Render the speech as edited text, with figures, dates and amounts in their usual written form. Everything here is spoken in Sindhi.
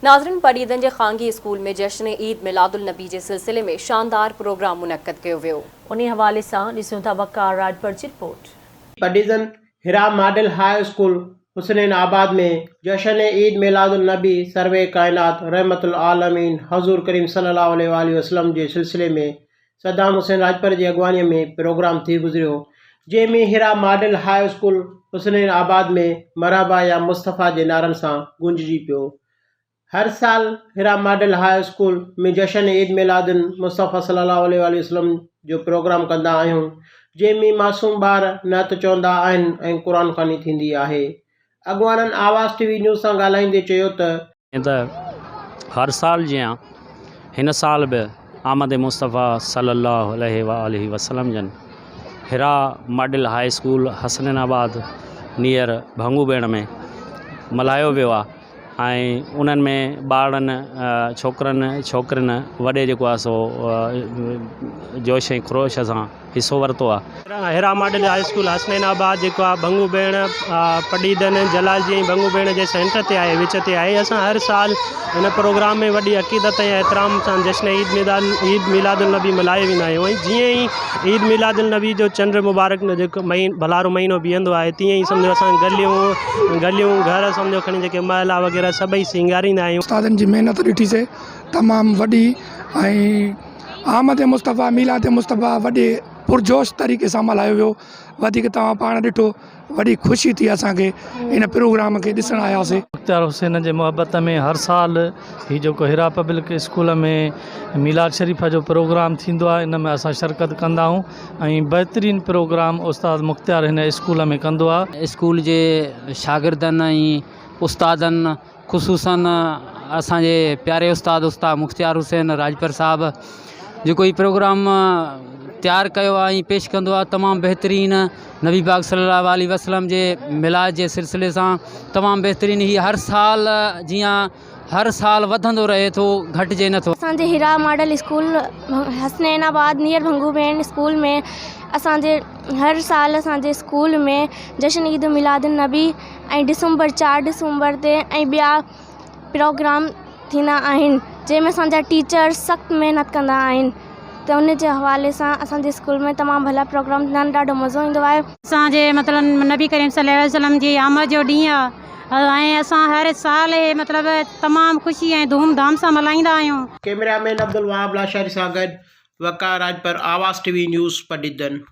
ناظرين پڊعيدن جي خانگي اسڪول ۾ جشن عيد ميلاد النبي جي سلسلي ۾ شاندار پروگرام منعقد ڪيو ويو. انهي حوالي سان ڏسون ٿا وقار راڄپر جي report. Padidan, Hira model high school Hasnainabad ۾ جشن عيد ميلاد النبي سرور ڪائنات رحمت العالمين حضور ڪريم صلي الله عليه واٰله وسلم جي سلسلي ۾ صدام حسين راڄپر جي اڳواڻي ۾ پروگرام ٿي گذريو جنهن ۾ Hira model high school Hasnainabad ۾ مرحبا يا مصطفيٰ جي نعرن سان گونججي پيو. هر سال حرا ماڊل هاء اسڪول ۾ جشن عيد ميلاد المصطفيٰ صلي الله عليه واٰله وسلم جو پروگرام ڪندا آهيون جنهن ۾ معصوم ٻار نعت چوندا آهن ۽ قرآن خواني ٿيندي آهي. اڳواڻن آواز ٽي وي نيوز سان ڳالهائيندي چيو ته. جيئن ته هر سال جيان هن سال به آمد مصطفيٰ صلي الله عليه واٰله وسلم جن Hira model high school Hasnainabad near Bhangu Bher ۾ ملهايو ويو آهي. ۽ انهن ۾ ٻارڙن ڇوڪرن ڇوڪرين وڏي جيڪو آهي سو جوش ۽ خروش سان حصو ورتو آهي. Hira model high school Hasnainabad جيڪو آهي ڀنگو ڀيڻ پڊعيدن جلال جي ۽ ڀنگو ڀيڻ جي سينٽر تي آهي وچ تي آهي اسان هر سال هن پروگرام ۾ وڏي عقيدت ۽ احترام سان جشن عيد ميلاد عيد ميلاد النبي ملهائي ويندا آهيون ۽ جيئن ئي عيد ميلاد النبي جو چنڊ مبارڪ جيڪو ڀلارو مهينو بيهندو آهي تيئن ئي سمجهو اسان گليون گليون گهر سمجهو کڻي جيڪي محلا وغيره سڀئي سينگاريندا آهيون. استادن جي محنت ڏٺي سي تمام وڏي ۽ آمد مصطفيٰ ميلاد مصطفيٰ وڏي پرجوش طريقي سان ملهايو ويو وڌيڪ توهان پاڻ ڏٺو وڏي خوشي ٿي اسان کي ان پروگرام کي ڏسڻ آياسي. مختيار حسين جي محبت ۾ هر سال هي جيڪو حرا پبلڪ اسڪول ۾ ميلاد شريف جو پروگرام ٿيندو آهي ان ۾ اسان شرڪت ڪندا آهيون ۽ بهترين پروگرام استاد مختيار هن اسڪول ۾ ڪندو آ. اسڪول جي شاگردن ۽ استادن خصوصاً اسان جي پياري استاد استاد مختيار حسين راڄپر صاحب جيڪو هي پروگرام تيار ڪيو آ ۽ پيش ڪندو آ تمام بهترين نبي پاڪ صلي الله عليه وسلم جي ميلاد جي سلسلي سان تمام بهترين هي هر سال جيان هر سال وڌندو رهي ٿو گهٽجي نٿو. اسان جي Hira model school Hasnainabad near Bhangu Bher school ۾ اسان جي هر سال اسان جي اسڪول ۾ جشن عيد ميلاد النبي ۽ ڊسمبر چار ڊسمبر تي ۽ ٻيا پروگرام ٿيندا آهن جنهن ۾ اسان جا ٽيچر سخت محنت ڪندا آهن ته ان جي حوالي سان اسان جي اسڪول ۾ تمام ڀلا پروگرام ٿيندا آهن ڏاڍو مزو ايندو آهي. اسان جي مطلب نبي ڪريم صلي الله عليه وسلم جي آمد جو ڏينهن آهي ۽ اسان هر سال هي مطلب تمام خوشي ۽ ڌوم ڌام سان ملهائيندا آهيون. ڪئميرا مين عبدالوهاب لاشاري سان گڏ Waqar Rajpar, Awaz T V news, Padidan.